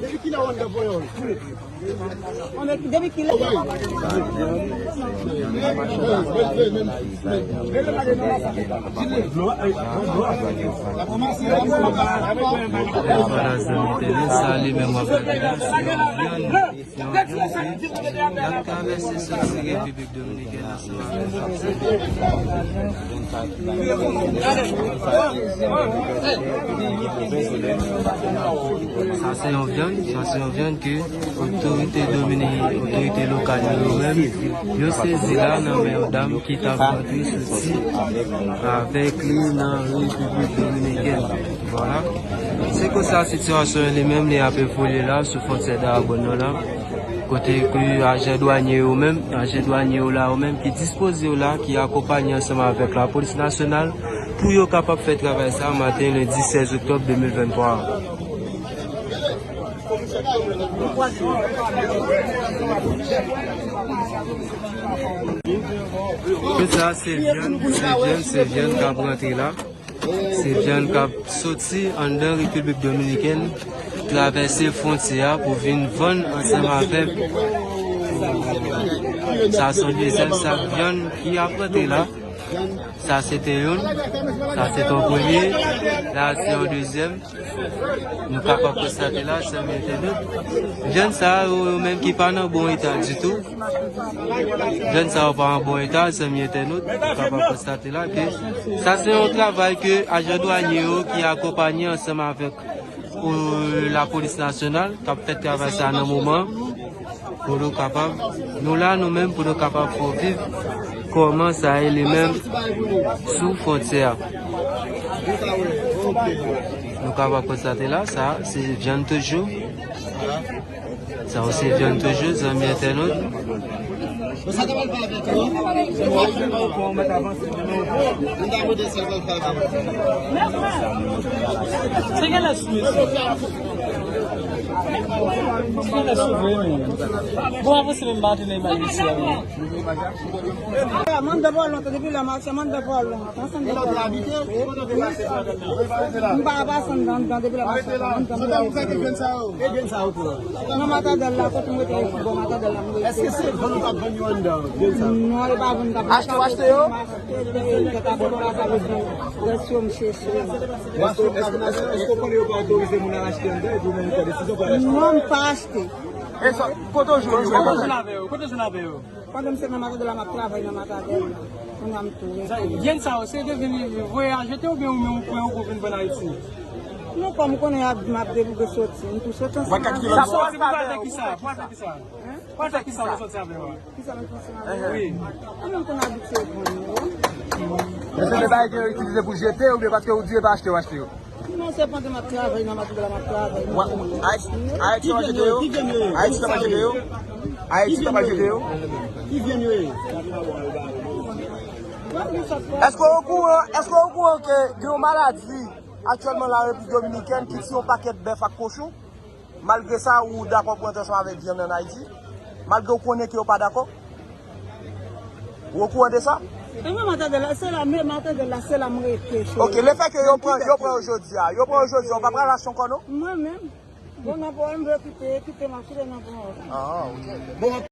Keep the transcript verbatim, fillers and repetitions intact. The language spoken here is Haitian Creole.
Depi kilè w anndan ponyòl? Depi kilè? Sa li menm w ap gade la, se yon vyann, se yon vyann ke l ap travèse soti Repiblik Dominikèn ansanm avèk Sa se yon vyann, sa se yon vyann ke otorite domini-, otorite lokal yo, yo menm, yo sezi la nan men yon dam ki t ap rantre soti avèk li nan Repiblik Dominikèn. Vwala. Se konsa sitiyasyon an li menm li ap evolye la sou fwontyè Dayabòn nan la. Kote ke ajan dwanye yo menm, ajan dwanye yo la yo menm ki dispoze yo la, ki akonpanye ansanm avèk lapolis nasyonal pou yo kapab fè travay sa maten lendi sèz oktòb de mil venntwa a. Tout sa se vyann, se vyann, se vyann k ap rantre la. Se vyann k ap soti anndan Repiblik Dominikèn, travèse fwontyè a pou vin vann ansanm avèk. Sa se yon dezyèm sak vyann ki ap rantre la. Sa se te youn. Sa se te yon premye. La se yon dezyèm. Nou kapab konstate la, zanmi entènot. Vyann sa yo, yo menm ki pa nan bon eta ditou. Vyann sa yo pa an bon eta, zanmi entènot. Nou kapab konstate la ke sa se yon travay ke ajan dwanye yo ki akonpanye ansanm avèk, euh, lapolis nasyonal k ap fè travay sa nan moman. Pou nou kapab, nou la nou menm pou nou kapab fè w viv kòman sa ye li menm sou fwontyè a. Nou kapab konstate la, sa se vyann toujou. Sa se vyann toujou, zanmi entènot. Se gen lè sou mesye. Bon, avanse menm pa antre nan imaj mesye a, wi. Mwen de vòlon, depi lè mache, mwen de vòlon. Ansanm de vòlon. M pa pase anndan, anndan, depi lè mache, mwen de vòlon. Nan Matadèl la, kote mwen te bò Matadèl la, mwen rete. Èske se vann ou t ap vann yo anndan? Non, e pa vann m t ap vann. Achte w achte yo? Èske w konnen yo pa otorize moun al achte anndan epi ou menm ou pran desizyon pou al achte? Non, m pa achte. E sa, kote w jwenn yo? Kote w jwenn avè yo? Kote w jwenn avè yo? Pandan m se nan Matadèl la, m ap travay nan Matadèl la. Kounye a m tou rete. Vyann sa yo, se te vin voye al jete oubyen ou menm ou pran yo pou vin vann Ayiti? Non, kòm ou konnen y ap di m ap debouke soti, m tou soti ansanm avè yo. Sa soti pou al fè kisa? Pou al fè kisa? Pou al fè kisa ou soti avè yo a? Kisa m ap fè ansanm avè yo? Wi. Ou menm konn abitye vann yo. Èske se bagay ke yo itilize pou jete oubyen paske ou di yo pa achte, yo achte yo? Non, se pandan m ap travay nan Matadèl la, m ap travay. Ayiti, Ayiti t ap al jete yo? Ayiti t ap al jete yo? Ayiti t ap al jete yo? Ki vyann yo ye? Èske w okouran, èske w okouran ke gen yon maladi aktyèlman la Repiblik Dominikèn ki tiye yon pakèt bèf ak kochon? Malgre sa, ou dakò pou antre ansanm avèk vyann ann Ayiti? Malgre ou konnen ke yo pa dakò? Ou okouran de sa? E mwen, Matadèl la, se la, men Matadèl la, se la m rete, cheri. Ok, lefètke yo pran, yo pran yo jodi a, yo pran yo jodi a, ou pa pral achte ankò, non? Mwen menm? Bon, nan pawòl, m vle kite, kite m ap kite nan pawòl. Ah, ok. Bon,